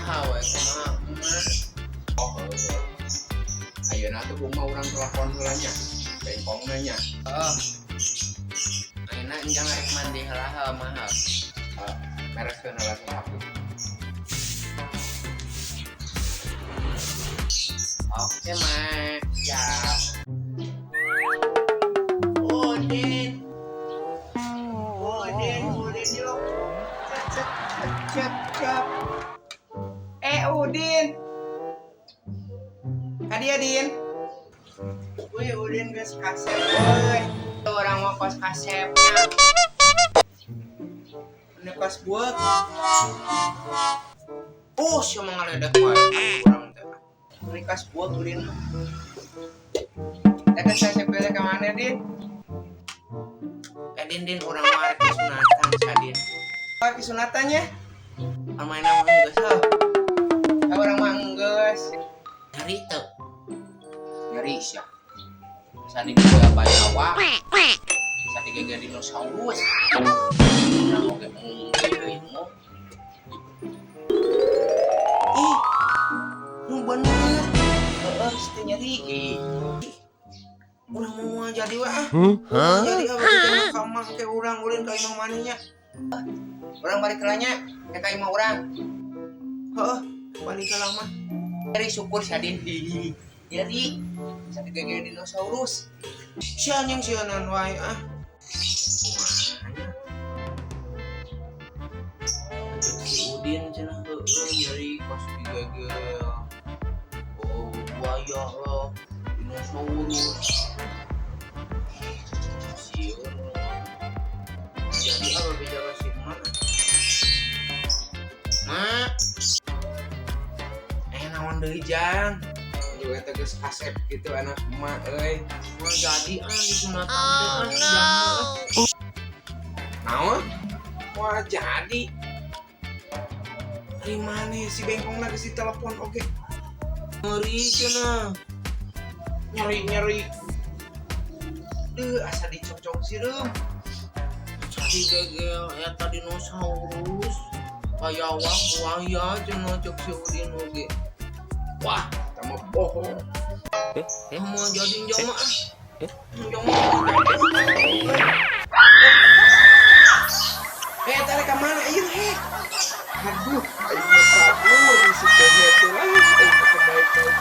Saha we, kumaha emak? Oh, heuh. Ayeuna tuh kumaha, urang telepon heula nya. Bengkongna nya. Heeh. Ayeuna enjang rek mandi heula heuh mah. Eh, mereskeun heula sapu. Oke, Mak. Siap. Udin. Udin, Udin lo. Cek, cek, cek, cek. Eh, Udin. Kadia, Din. Wih, Udin geus kasep, euy. Urang mah kos kasepnya. Ini kos buat. Oh, sia mah ngaledek wae. Urang teh. Ini kos buat Udin. Teh geus kasep teh ka mana, Din? Eh, Din, Din, urang mah rek disunatan sadin. Oh, disunatannya? Mainan mah geus heuh. Eh, urang mah geus. Nyeri teu? Nyeri sia. Sadi gege bayawak. Sadi gege dinosaurus. Urang oge deui mu. Ih, nu bener. Heeh, teu nyeri. Ih, Urang mau moal jadi we ah. Moal jadi ah, balik ka mah ke urang ulin ka imah maneh nya. Urang balik heula nya, ke ka imah urang. Heeh, balik heula mah. Nyeri syukur sadin. Nyeri. Sadi gege dinosaurus. Sia yang sieunan wae ah. Kumaha nya? Cek si Udin cenah heueuh nyeri kos digege. Oh, buaya lah, dinosaurus. Sieun. Jadi apa bicara si emak? Mak. Eh, naon deui, Jang? Juga eta geus kasep gitu anak emak euy. Moal jadi ah disunatan teh ah jang. Naon? Wah, jadi. Ari maneh si bengkongna geus ditelepon oge. Nyeri cenah. Nyeri-nyeri. Deuh, asa dicocok sireum. Sadi gegel eta dinosaurus. Bayawak buaya cenah cek si Udin oge. Wah, eta mah bohong. Eh, moal jadi jang mah ah. Jang mah moal jadi. Eh, tarik ka mana ieu he? Aduh, aing mah kabur si kehe teh lah, aing mah kebaik-baik.